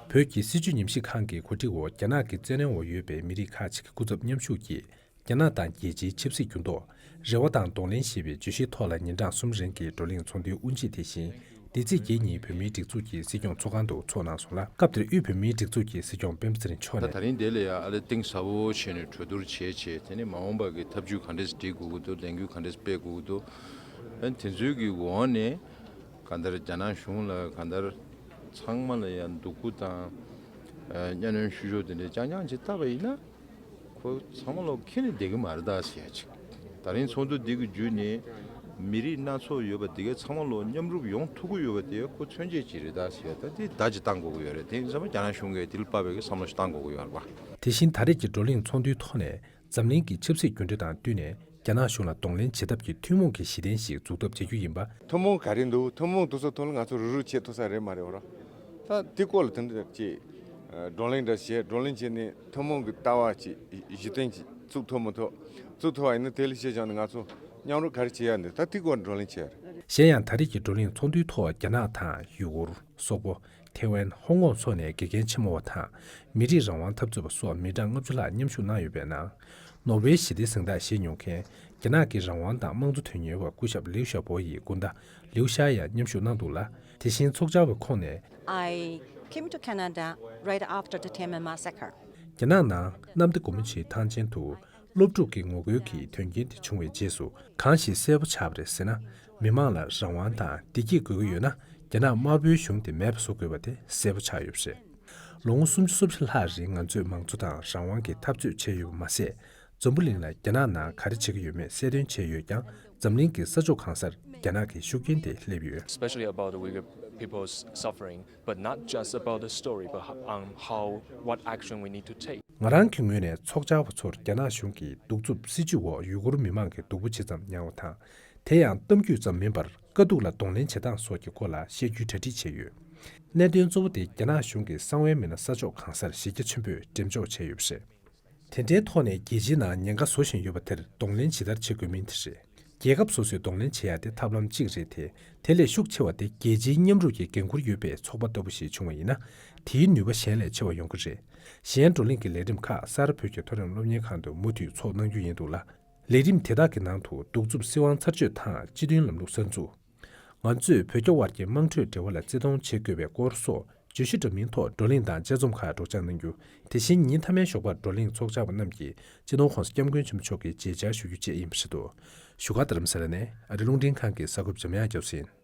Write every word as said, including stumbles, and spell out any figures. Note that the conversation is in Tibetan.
བོད་ཀྱི་སྲིད་བྱུས་ཉམས་ཞིབ་ཁང་གི་གོ་སྒྲིག་འོག་རྒྱ་ནག་གི་བཙན་གནོན་འོག་ཡོད་པའི་མི་རིགས་ཁག་ཅིག་གི་སྐུ་ཚབ་མཉམ་ཞུགས་ཀྱིས། རྒྱ་ནག་དང་རྒྱལ་སྤྱིའི་ཆབ་སྲིད་འགྱུར་ལྡོག་རེ་བ་དང་གདོང་ལེན་ཞེས་པའི་བརྗོད་གཞིའི་ཐོག་ལ་ཉིན་གྲངས་གསུམ་རིང་གི་བགྲོ་གླེང་ཚོགས་འདུའི་དབུ་འབྱེད་དེ་བཞིན། འདི་ཚེས་བརྒྱད་ཉིན་བོད་མིའི་སྒྲིག་འཛུགས་ཀྱི་སྲིད་སྐྱོང་ཚོགས་ཁང་དུ་ཚོགས་གནང་སོང་ལ། སྐབས་དེར་དབུས་བོད་མིའི་སྒྲིག་འཛུགས་ཀྱི་སྲིད་སྐྱོང་སྤེན་པ་ཚེ་རིང་མཆོག་ད་ནས། ད་རིང་འདི་ལ་ཡང་ཨ་ལེ་གཏིང་ཟབ་པོ་བྱས་ནས་གྲོས་བསྡུར་བྱས་བྱས། དེ་ནས་མ་འོངས་པ་གི་ཐབས་ཇུས་ག་འདྲས་སྒྲིག་དགོས་ཀྱི་འདུག་ལས་འགུལ་ག་འདྲས་སྤེལ་དགོས་ཀྱི་འདུག་ཨ་ནི་དེ་ཚོའི་གི་འོག་ནས་གང་ལྟར་རྒྱ་ནག་གཞུང་ལ་གང་ལྟར་ཚང་མ་ལ་ཡང་སྡུག་པོ་དང་། ཨ། གཉའ་གནོན་བཤུ་གཞོག་དེ་འདྲས་རྐྱང་རྐྱང་ཅིག་བཏབ་པ་ཡིན་ན། ཁོ་ཚང་མ་ལོག་ཁྱེར་ནས་བསྡད་ཀྱི་མ་རེད་ད་ཟེར་ཡ་ཅིག་ད་རིང་ཚོགས་འདུ་འདི་གི་བརྒྱུད་ནས་མི་རིགས་སྣ་ཚོགས་ཡོད་པ་དེ་གའི་ཚང་མ་ལོག་མཉམ་རུབ་ཡོང་ཐུབ་ཀྱི་ཡོད་པ་དེ་ཁོ་མཚོན་བྱེད་ཅིག་རེད་ད་ཟེར་ཡ། ད་དེ་བརྡ་ཅིག་བཏང་དགོས་ཀྱི་ཡོད་རེད། དེ་ཡིན་ཙང་རྒྱ་ནག་གཞུང་གིས་དེ་ལ་དཔག་པའི་བསམ་བློ་ཞིག་བཏང་དགོས་ཀྱི་ཡོད་རེད་པ། དེ་བཞིན་ད་རེས་ཀྱི་བགྲོ་གླེང་ཚོགས་འདུའི་ཐོག་ནས་འཛམ་གླིང་གི་ཆབ་སྲིད་འགྱུར་འགྲོས་དང་བསྟུན་ནས་རྒྱ་ནག་གཞུང་ལ་གདོང་ལེན་བྱེད་ཐབས་ཀྱི་ཐུན་མོང་གི་གཞི་རྟེན་ཞིག་འཛུགས་ཐབས་བྱེད་རྒྱུ་ཡིན་པ། ཐུན་མོང་ག་རེ་འདུག་ཐུན་མོང་དེ་ཚོ་ཐོག་ལ་ང་ཚོ་རུབ་རུབ་བྱེད་ཐུབ་ས་རེད་མ་རེད་བ་ར། ད་དེ་སྐོར་ལ་དེ་འདྲ་ཅིག་བགྲོ་གླེང་འདྲ་བྱས། བགྲོ་གླེང་བྱས་ནས་ཐུན་མོང་གི་ལྟ་བ་ཅིག་གཞི་རྟེན་ཅིག་བཙུགས་ཐུབ་མི་ཐུབ། བཙུགས་ཐུབ་པ་ཡིན་ན་དེ་ལ་གཞི་བཞག་ནས་ང་ཚོ་མཉམ་རུབ་ག་རེ་བྱེད་ཡ་འདུག་ད་དེ་སྐོར་བགྲོ་གླེང་བྱེད་ཡ་རེད། གཞན་ཡང་ད་རེས་ཀྱི་བགྲོ་གླེང་ཚོགས་འདུའི་ཐོག་རྒྱ་ནག་དང་ཡུ་གུར། སོག་པོ། ཐེ་ཝན། ཧོང་ཀོང་སོགས་ནས་དགེ་རྒན་ཆེན་མོ་བ་དང་མི་རིགས་རང་དབང་འཐབ་རྩོད་པ་སོགས་མི་གྲངས་ལྔ་བཅུ་ལྷག་མཉམ་ཞུགས་གནང་ཡོད་པའི་ནང་། ནོ་བྷེལ་ཞི་བདེའི་གཟེངས་རྟགས་བཞེས་མྱོང་མཁན་རྒྱ་ནག་གི་རང་དབང་དང་དམངས་གཙོ་དོན་གཉེར་བ་སྐུ་ཞབས་ལིའུ་ཞའོ་པོ་ཡི་སྐུ་ཟླ་ལིའུ་ཞའོ་ཡང་མཉམ་ཞུགས་གནང་འདུག་ལ། དེ་བཞིན་ཚོགས་བཅར་བའི་ཁོངས་ནས། I came to Canada right after the Tiananmen massacre. རྒྱ་ནག་ནང་གནམ་བདེ་སྒོ་མོ་ཆེའི་ཐང་ཆེན་དུ། སློབ་ཕྲུག་གི་ངོ་རྒོལ་གྱི་དོན་རྐྱེན་དེ་བྱུང་བའི་རྗེས་སུ་གང་ཞིག་གསལ་པོ་ཆགས་པ་རེད་ཟེར་ན། མི་མང་ལ་རང་དབང་དང་བདེ་སྐྱིད་དགོས་ཀྱི་ཡོད་ན། རྒྱ་ནག་དམར་པོའི་གཞུང་དེ་མེད་པ་བཟོ་དགོས་པ་དེ་གསལ་པོ་ཆགས་ཡོད་པ་རེད། ལོ་ངོ་སུམ་ཅུ་སོ་བཞི་ལྷག་རིང་ང་ཚོས་མང་གཙོ་དང་རང་དབང་གི་འཐབ་རྩོད་བྱས་ཡོད་པ་མ་ཟད། འཛམ་བུ་གླིང་ལ་རྒྱ་ནག་ནང་ག་རེ་བྱེད་ཀྱི་ཡོད་མེད་གསལ་སྟོན་བྱས་ཡོད་ཀྱང་། འཛམ་གླིང་གི་ས་ཕྱོགས་གང་སར་རྒྱ་ནག་གི་ཤུགས་རྐྱེན་དེ་སླེབས་ཡོད། Especially about the Uyghur people's suffering, but not just about the story, but ho- um, how, what action we need to take. ང་རང་གི་ངོས་ནས་ཚོགས་བཅར་བ་ཚོར་རྒྱ་ནག་གཞུང་གི་གདུག་རྩུབ་སྲིད་བྱུས་འོག་ཡུ་གུར་མི་མང་གི་སྡུག་པོ་ཇི་ཙམ་མྱངས་པ་དང་། དེ་ཡང་གཏམ་རྒྱུད་ཙམ་མིན་པར་དཀའ་སྡུག་ལ་གདོང་ལེན་བྱེད་སྟངས་སོགས་ཀྱི་སྐོར་ལ་བཤད་རྒྱུའི་གྲ་སྒྲིག་བྱས་ཡོད། གནད་དོན་གཙོ་བོ་དེ་རྒྱ་ནག་གཞུང་གིས་གསང་བའི་མི་སྣ་ས་ཕྱོགས་གང་སར་གཞི་རྒྱ་ཆེན་པོས་འགྲེམས་འཇོག་བྱས་ཡོད་པ་རེད། དེ་འདྲའི་ཐོག་ནས་རྒྱལ་སྤྱིའི་ནང་ཉེན་ཁ་བཟོ་བཞིན་ཡོད་པ་དེར་གདོང་ལེན་ཇི་ལྟར་བྱེད་དགོས་མིན་དེ་རེད། རྒྱལ་ཁབ་སོ་སོས་གདོང་ལེན་བྱེད་ཡ་དེ་ཐབས་ལམ་གཅིག་རེད་དེ། དེ་ལས་ཤུགས་ཆེ་བ་དེ་རྒྱལ་སྤྱིའི་མཉམ་རུབ་ཀྱི་འགན་འཁུར་ཡོད་པའི་ཚོགས་པ་ལྟ་བུ་ཞིག་བྱུང་བ་ཡིན་ན། དེའི་ནུས་པ་གཞན་ལས་ཆེ་བ་ཡོང་གི་རེད། གཞན་བགྲོ་གླེང་གི་ལས་རིམ་ཁག་གསར་བོད་ཀྱི་མཐོ་རིམ་སློབ་གཉེར་ཁང་དུ་མུ་མཐུད་ཚོགས་གནང་རྒྱུ་ཡིན་འདུག་ལ། ལས་རིམ་དེ་དག་གི་ནང་དུ་གདུག་རྩུབ་སྲིད་དབང་ཚར་གཅོད་དང་སྤྱི་མཐུན་ལམ་ལུགས་གསར་འཛུགས། ང་ཚོས་བོད་རྒྱ་དབར་གྱི་དམངས་ཁྲོད་འབྲེལ་བ་ལ་བརྩི་མཐོང་བྱེད་དགོས་པའི་སྐོར་སོགས་བརྗོད་གཞི་འདྲ་མིན་ཐོག་བགྲོ་གླེང་དང་དཔྱད་རྩོམ་ཁག་སྒྲོག་སྦྱང་གནང་རྒྱུ། དེ་བཞིན་ཉིན་མཐའ་མའི་ཞོགས་པར་བགྲོ་གླེང་ཚོགས་བཅར་བ་རྣམས་ཀྱིས་སྤྱི་ནོར་ྋགོང་ས་ྋསྐྱབས་མགོན་ཆེན་པོ་མཆོག་གི་མཇལ་བཅར་ཞུ་རྒྱུ་བཅས་ཡིན་པ་རེད་འདུག་བཞུགས་སྒར་རྡ་རམ་ས་ལ་ནས་ཨ་རི་རླུང་འཕྲིན་ཁང་གི་གསར་འགོད་པ་འཇམ་དབྱངས་རྒྱ་མཚོ་ཡིན།